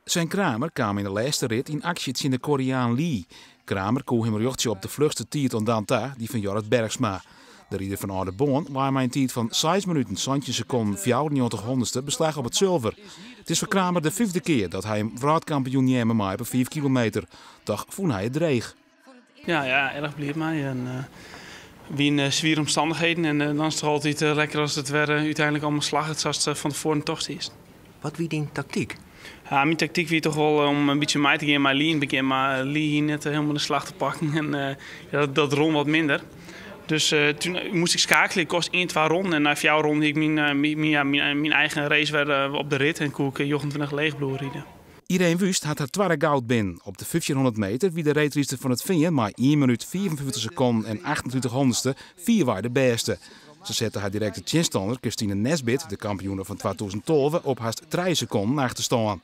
Sven Kramer kaam yn de lêste rit yn aksje tsjin de Koreaan Lee. Kramer koe him rjochtsje op de fluchste tiid oant dan ta, dy fan Jorrit Bergsma. De rider fan Aldeboarn lei mei in tiid fan 6 minuten 17 sekonden 94 hûnderdste beslach op it sulver. It is foar Kramer de fyfde kear dat hy him wrâldkampioen neame mei op 'e 5 kilometer. Dochs fûn hy it dreech. Ja, ja, erch bliid mei. En, wie yn swiere omstannichheden en dan is it toch altyd lekker as it wer úteinlik allegear slagget sa'tst fan tefoaren tocht hiest. Wat wie dyn taktyk? Ja, myn taktyk wie toch wol om in bytsje mei te gean mei Lee yn it begjin, mar Lee hie net hielendal de slach te pakken en ja, dat rûn wat minder. Dus toen moast ik skeakelje, it koste ien, twa ronden en nei fjouwer ronden hie ik myn eigen race wer op de rit en koe ik 29 leech bliuwe riden. Ireen Wüst hat har twadde goud binnen. Op de 1500 meter wie de reedrydster fan It Fean mei ien minút 55 sekonden en 38 hûnderdste fierwei de bêste. Se sette har direkte tsjinstanner Christine Nesbitt, de kampioene fan 2012, op hast 3 sekonden achterstân.